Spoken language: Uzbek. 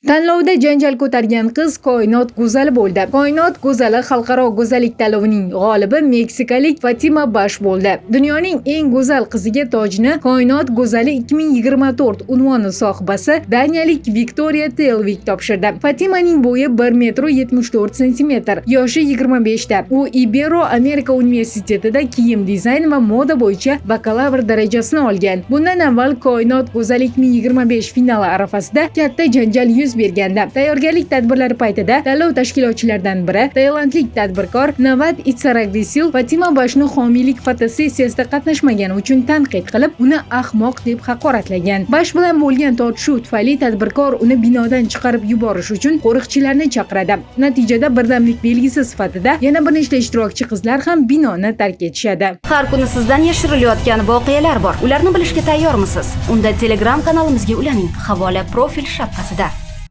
Tanlovda janjal ko'targan qiz Koinot go'zali bo'ldi. Koinot go'zali xalqaro go'zallik tanlovining g'olibi meksikalik Fatima Bash bo'ldi. Dunyoning eng go'zal qiziga tojni Koinot go'zali 2024 unvoni sohibasi daniyalik Viktoriya Telvik topshirdi. Fatimaning bo'yi 1 metr 74 santimetr, yoshi 25 ta. U Ibero Amerika universitetida kiyim dizayn va moda bo'yicha bakalavr darajasini olgan. Bundan avval Koinot go'zali 2025 finali arafasida katta janjal yuz bergandi. Tayyorgarlik tadbirlari paytida tanlov tashkilotchilaridan biri tailandlik tadbirkor Navat Itsaragrisil Fatima Bashni homiylik fotosessiyasida qatnashmagani uchun tanqid qilib, uni ahmoq deb haqoratlagan. Bash bilan bo'lgan tortishuv tufayli tadbirkor uni binodan chiqarib yuborish uchun qo'riqchilarni chaqiradi. Natijada birdamlik belgisi sifatida yana bir nechta ishtirokchi qizlar ham binoni tark etishadi. Har kuni sizdan yashirilayotgan voqealar bor. Ularni bilishga tayyormisiz? Unda Telegram kanalimizga ulaning. Havola profil shapkasida.